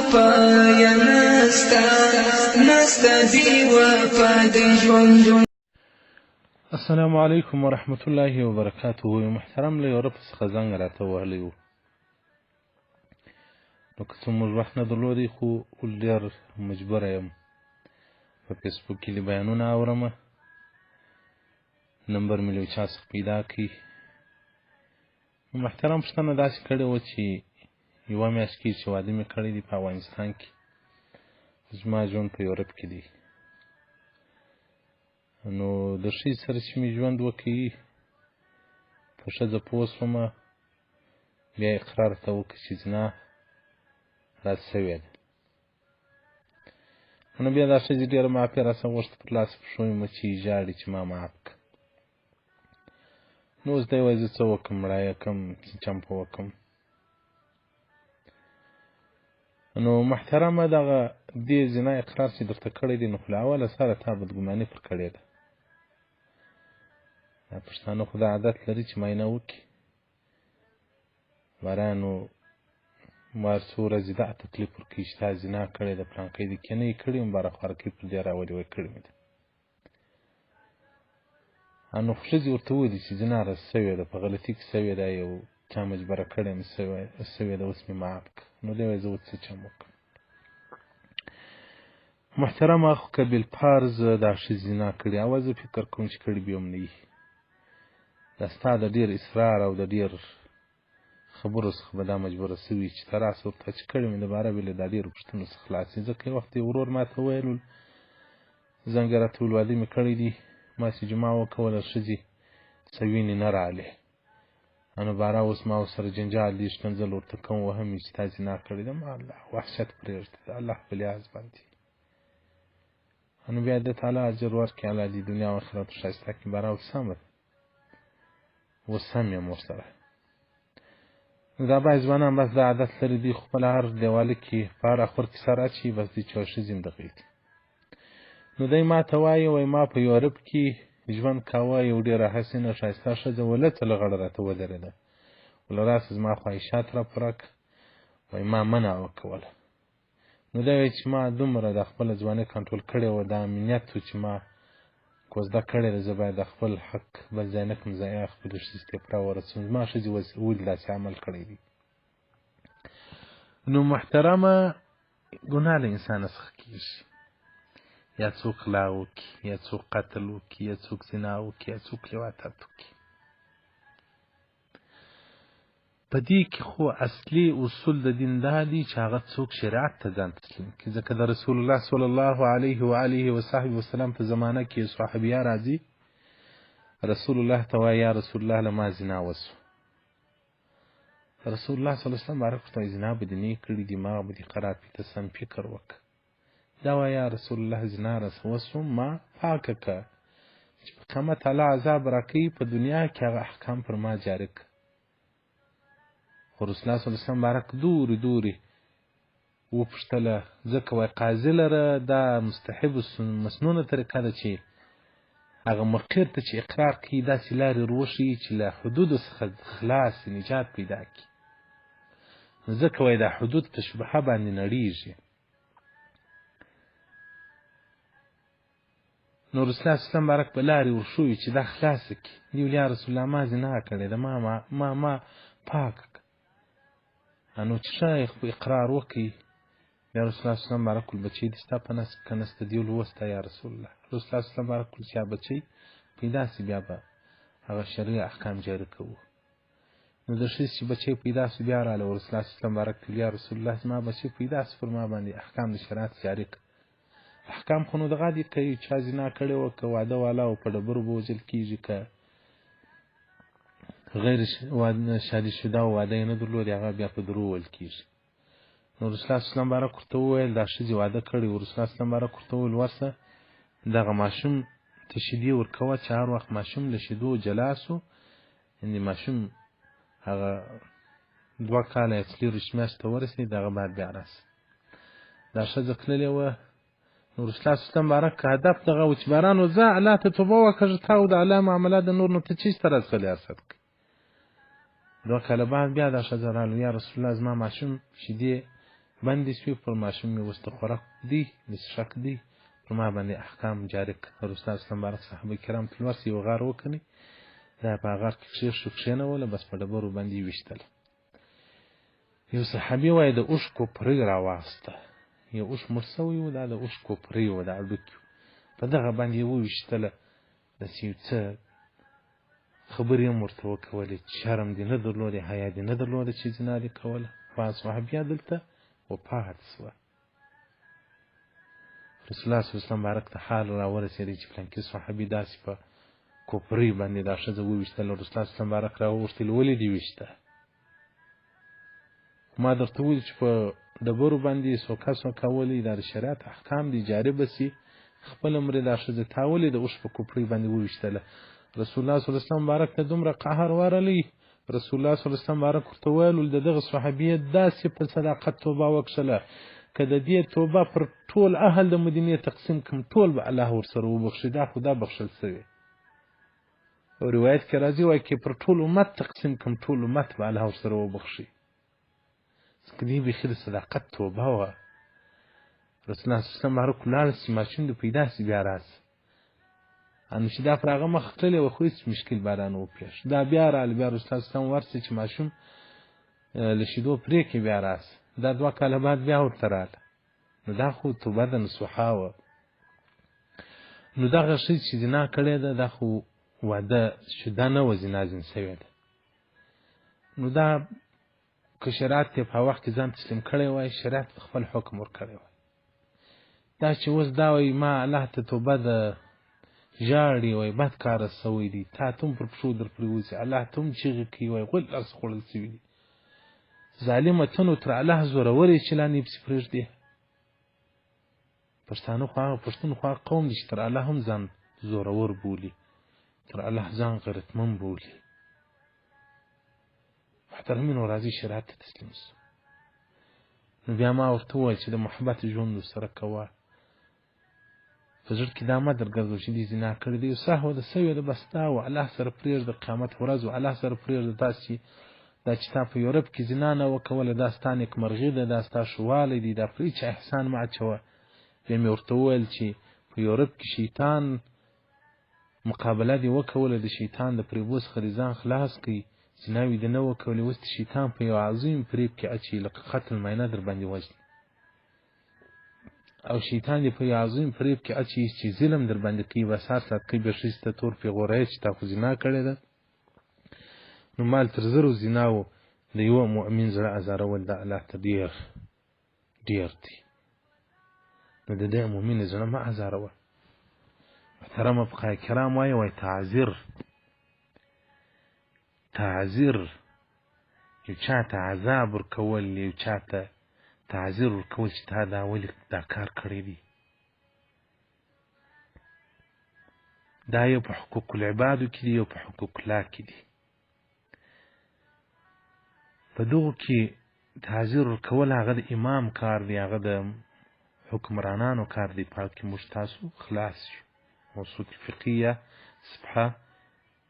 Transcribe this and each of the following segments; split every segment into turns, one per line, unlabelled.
وفا نستا، نستا دی وفا د ژوند.
السلام علیکم ورحمت الله وبرکاته. محترم له یورپ څخه زنګ راته وهلی و، نو که څه موږ وخت نه درلودی، خو ډېر مجبوره یم، په فیسبوک کې دې بیانونه اورم، نمبر مې له یو چا څخه پیدا کړي. محترم پوښتنه داسې کړې وه چې یوه میاشت کېږي چې واده مې کړی دی په افغانستان کې، زما ژوند په یورپ کې دی. نو د ښځې سره چې مې ژوند وکړي، په ښځه پوه سوم، بیا اقرار ته وکړي چې زنا راته شوې ده. نو بیا دا ښځې ډېره معافي راڅخه غوښته، پر لاس پښو یې مچي ژاړي چې ما معاف کړه. نو اوس دی وایي زه څه وکړم، مړه یې کړم، څه چمپ وکړم؟ نو محترمه، دغه دې زنا اقرار چې درته کړی دی، نو خو له اوله سره تا بدګماني پر کړې ده. دا پښتانه خو دا عادت لري چې معاینه وکړي بارانو مار څو ورځې دا تکلیف ورکوي چې تا زنا کړې ده، پلانکی دي که نه یې کړې، مبارک خوارکۍ پر دې راولي، وایي کړې مې ده. نو ښځې ورته وویل چې زنا را سوې ده، په غلطي کې سوې ده، یو چا مجبوره کړې مې سوې ده، اوس مې معاف کړه. نو دی وایي زه اوس څه چم وکړم؟ محترمه، خو که بالفرض دا ښځې زنا کړې، او زه فکر کوم چې کړې به هم نه وي، دا ستا د ډېر اصرار او د ډېر خبرو څخه به دا مجبوره سوي چې ته راسه ورته چې کړې مې د باره ویلې، دا ډېرو پوښتنو څخه خلاص شي. ځکه یو وخت یې ورور ما ته ویل، زنګ یې راته ویل، واده مې کړی دی، ما چې جمعه وکوله ښځې څه وینې نه رالې، نو باره اوس ما ورسره جنجال دی، ښکنځل ورته کوم، وهم یې چې تا زنا کړې ده. ما الله وحشت پرېږده د الله په لحاظ باندې. نو بیا د تعالی اجر ورکړي، الله دې دنیا او آخرت ښایسته کړي. باره اوس سمه ده، اوس سم یم ورسره. نو دا باید ځوانان بس دا عادت لري، دوی خپل هر دیواله کې په هر اخر کې سر اچوي، بس دوی چې ښځې هم دغه دي. نو دی ما ته وایي، وایي ما په یورپ کې ژوند کاوه، یو ډېره حسینه ښایسته ښځه وه، لڅه لغړه راته ودرېده، وله راسه زما خواهشات را پوره کړه. وایي ما منع وکوله. نو دی وایي چې ما دومره د خپله ځواني کنټرول کړې وه، دا امنیت و چې ما کوزده کړې ده، زه باید د خپل حق بل ځای نه کړم، ضایع خپلې ښځې ته یې پوره ورسوم، زما ښځې ولې داسې عمل کړی دی؟ نو محترمه، ګناه له انسانه څخه کېږي، یا څوک غلا وکړي، یا څوک قتل وکړي، یا څوک زنا وکړي، یا څوک لواطت وکړي. په دې کې خو اصلي اصول د دین دا دي چې هغه څوک شریعت ته ځان تسلیم کړي. ځکه د رسول الله صلی الله علیه و آله و صحبه وسلم په زمانه کې صحابیه راځي، رسول الله ته وایي یا رسول الله له ما زنا وسو. رسول الله صلی الله علیه وسلم بارک ورته زنا به دې نه کړي، دماغ به دې خراب کړي، ته سم فکر وکړه. دا وایي یا رسول الله زنا رسه وسو، ما پاکه که چې په قیامت الله عذاب راکوي، په دنیا کې هغه احکام پر ما جاري که. خو رسول الله صلی الله علیه وسلم بارک دوري دوري وپوښتله، ځکه وایي قاضي لره دا مستحب مسنونه طریقه ده چې هغه مقر ته چې اقرار کوي داسې لارې وروښیي چې له حدودو څخه خلاص نجات پیدا کړي. نو ځکه وایي دا حدود په شبهه باندې نړیږي. نو رسول الله صلی الله بارک په لارې ورښوي چې دا خلاصه کړي. دی ویل یا رسول الله ما زنا کړې ده، ما ما ما, ما پاک کړه. نو چې ښه اقرار وکړي، بیا رسول الله صلی الله بارک ول بچی دې ستا په نس که نسته؟ دی ویل وسته یا رسول الله. رسول الله صلی الله بارک ول چې بچی پیدا سي بیا به هغه شرعي احکام جاري کوو. نو د ښځې چې بچی پیدا سو، بیا راله رسول الله صلی الله بارک ول یا رسول الله زما بچی پیدا سو، پر ما باندې احکام د شریعت جاري کړه. احکام خو نو دغه دي، که چا زنا کړې وه، که واده والا او په ډبرو به وژل کېږي، که غیر شادي شده او واده یې نه درلود هغه بیا په درو ویل کېږي. نو رسول الله صلی الله بارک ورته وویل دا ښځې واده کړی و. رسول الله صلی الله بارک ورته وویل ورسه دغه ماشوم ته شیدې ورکوه، چې هر وخت ماشوم له شیدو جلا سو، یعنې ماشوم هغه 2 کاله یا 24 میاشتې ته ورسېد، هغه باید بیا راسي. دا ښځه تللې وه. نو رسول الله صلی الله مبارک هدف دغه و چې باران وځه الله ته توبه وکړه، تا او د الله معامله د نور نو ته چیز ته راځغلې اسد کړي. 2 کاله بعد بیا دا ښځه راغله، یا رسول الله زما ماشوم شیدې بندې شوې، پر ماشوم مې اوس د خوراک دی، د څښاک دی، پر ما باندې احکام جاري کړه. رسول الله مبارک صحابه کرام تل ورسي یو غار وکني، دا په غار کې کښېښو کښېنوله، بس په ډبرو باندې یې ویشتله. یو صحابي وایي د اوښ کوپرۍ راواسته، یو اوښ مړ سوی و، دا د اوښ کوپرۍ وه، د هډوکي په دغه باندې یې وویشتله. داسې یو څه خبرې هم ورته وکولې چې شرم دې نه درلودې، حیا دې نه درلوده چې زنا دې کوله. خو بیا دلته وفات سوه. رسول الله صلی الله علیه وسلم مبارک ته حال راورسېدی چې فلانکي صحابي داسې په کوپرۍ باندې دا ښځه وویشتله. رسول الله صلی الله علیه وسلم مبارک راوغوښتل، ولې دې ویشته؟ ما درته وویل چې په ډبرو باندې سوکه سوکه ولي، دا د شریعت احکام دي، جاري به سي. خپل عمر دا ښځه تا ولې د اوښ په کوپړۍ باندې وویشتله؟ رسول الله صلی الله علیه وسلم مبارک ته دومره قهر ورلی. رسول الله صلی الله علیه وسلم مبارک ورته وویل د دغه صحابي داسې په صداقت توبه وکښله که د دې توبه پر ټول اهل د مدینې تقسیم کم، ټول به الله ورسره وبخښي. دا خو دا بخښل سوی. او روایت کې راځي وایي که پر ټول امت تقسیم کم، ټول امت به الله ورسره وبخښي. ځکه دې بیخي د صداقت توبه وه. رسول الله صلی الله علیه وسلم مبارک ولاړ سي، ماشوم دې پیدا سي بیا راسي. نو چې دا پر هغه مخ تللی وه، خو هېڅ مشکل به رانه وپېښ. دا بیا راغله، بیا رسول الله صلی الله علیه وسلم ورسي چې ماشوم له شیدو پرې کړي بیا راسي. دا 2 کاله بعد بیا ورته راغله. نو دا خو توبه د نصوحا وه. نو دغه ښځې چې زنا کړې ده، دا خو واده شده نه وه، زنا ځین سوې ده. نو دا که شریعت ته په وخت کې ځان تسلیم کړی وای، شریعت په خپل حکم ورکړی وای. دا چې اوس دا وایي ما الله ته توبه ده، ژاړي وایي بد کار سوی دی، تا ته هم پر پښو در پرېوځي، الله ته هم چیغې کوي وایي غول لاس خوړل سوي دي. ظالمه ته نو تر الله زورور یې چې لا نه یې پسې پرېږدې. پښتانه خو هغه پښتون خو هغه قوم دی چې تر الله هم ځان زورور بولي، تر الله ځان غیرتمن بولي. محترمینو راځي شریعت ته تسلیم سو. نو بیا ما ورته وویل چې د محبت ژوند ورسره کوه، په زړه کې دا مه درګرځوه چې دې زنا کړې دی، سهوه ده، سوې ده، بس دا وه، الله سره پرېږده، قیامت ورځ وه، الله سره پرېږده. داسې دا چې تا په یورپ کې زنا نه وکوله، دا ستا نیکمرغي ده، دا ستا ښهوالی دی، دا پر هېچا احسان مه اچوه. بیا مې ورته وویل چې په یورپ کې شیطان مقابله دې وکوله، د شیطان د پرېبو څخه دې ځان خلاص کړي، زناوې دې نه وکولې، اوس دې شیطان په یو عظیم فریب کې اچوي، لکه قتل ماینه در باندې وژني، او شیطان دې په یو عظیم فریب کې اچوي چې ظلم در باندې کوي، بس هر ساعت کوي، بیا ښځې ته تور پېغوری چې تا خو زنا کړې ده. نو مال تر زرو زناو د یوه مؤمن زړه ازارول دا الله ته ډېر ډېر دی. نو د دې مؤمن زړه مه ازاروه. محترم فقهای کرام وایي، وایي تعذیر، تعذیر یو چاته عذاب ورکول، یو چاته تعذیر ورکول چې تا دا ولې دا کار کړی دی، دا یو په حقوق العبادو کې دی، یو په حقوق الله کې دی. په دغو کې تعذیر ورکول هغه د امام کار دی، هغه د حکمرانانو کار دی، په کې موږ تاسو خلاص شو. موصول فقهیه صفحه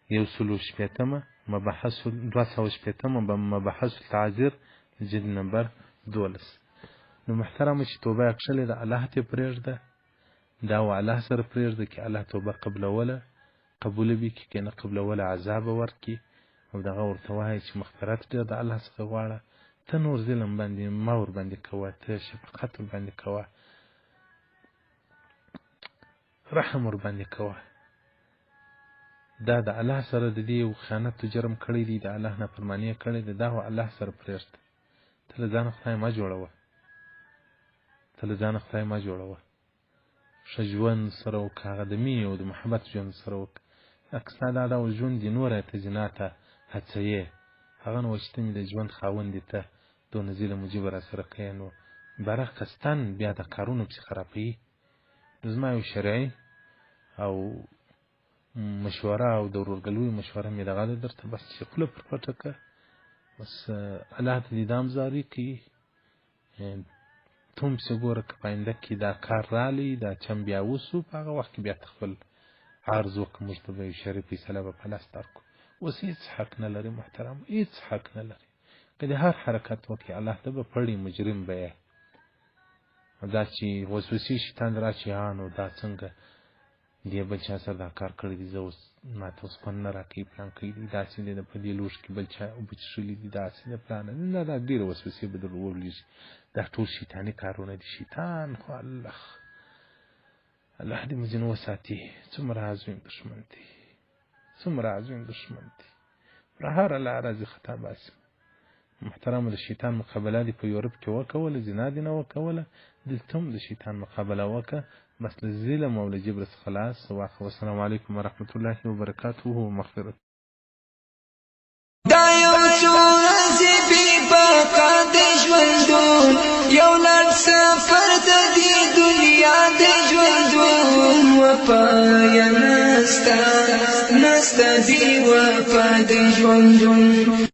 160 مبحث 260 مبحث التعذیر جلد نمبر 12. نو محترمه چې توبه یې کښلې ده، الله ته پرېږده، دا و الله سره پرېږده که الله توبه قبلوله قبوله به کړي، که نه قبلوله عذاب به ورکړي. او دغه ورته وایي چې مغفرت ډېر د الله څخه غواړه، ته نور ظلم باندې مه ورباندې کوه، ته شفقت ورباندې کوه، رحم ورباندې کوه. دا د الله سره د دې یو خیانت جرم کړی دی، د الله نافرماني یې کړې ده، دا و الله سره پرېږده. ته له ځانه خدای مه جوړوه، ته له ځانه خدای مه جوړوه. ښه ژوند سره وکړه، هغه د مینې او د محبت ژوند سره وکړه. که ستا دا ډول ژوند دی، نوره ته زنا ته هڅوې، هغه نو چې ته مې د ژوند خاوند دی، ته دونه ظلم و جبر راسره کوې، نو بره قصداً بیا د کارونو پسې خرابوي. نو زما یو شرعي او مشوره او د ورورګلوي مشوره مې دغه ده درته، بس چې خوله پر پټه کړه، بس الله ته دې دام زاري کوي. ته هم پسې ګوره که په آینده کې دا کار رالی، دا چم بیا وسو، په هغه وخت کې بیا ته خپل عرض وکړه، موږ ته به یو شرعي فیصله به په لاس درکړو. اوس هېڅ حق نه لري محترم، هېڅ حق نه لري. که د هر حرکت وکړي الله ته به پړي، مجرم به یې. او دا چې وسوسې شیطان راشي، ها نو دا څنګه دې بل چا سره دا کار کړی دی، زه اوس ماته اوس خوند نه راکوي، پلان کوي دی داسې دی، په دې لوښي کې بل چا اوبه څښلي دي، داسې ده پلانه نه، دا ډېرې وسوسې به در ولېږي. دا ټول شیطاني کارونه دي. شیطان خو الله الله دې مو ځینې وساتي. څومره عظیم دښمن دی، څومره عظیم دښمن دی، پر هره لاره راځي خطا باسي. محترم، د شیطان مقابله دې په یورپ کې وکوله، زنا دې نه وکوله، دلته هم د شیطان مقابله وکړه، بس له ظلم او له جبر څخه لاس واخله. والسلام علیکم ورحمت الله وبرکاته ومغفرت.
دا یو څو ورځې بې بقا د ژوندون، یو لنډ سفر د دې دنیا د ژوندون. وفا یا نسته، نسته دی وفا د ژوندون.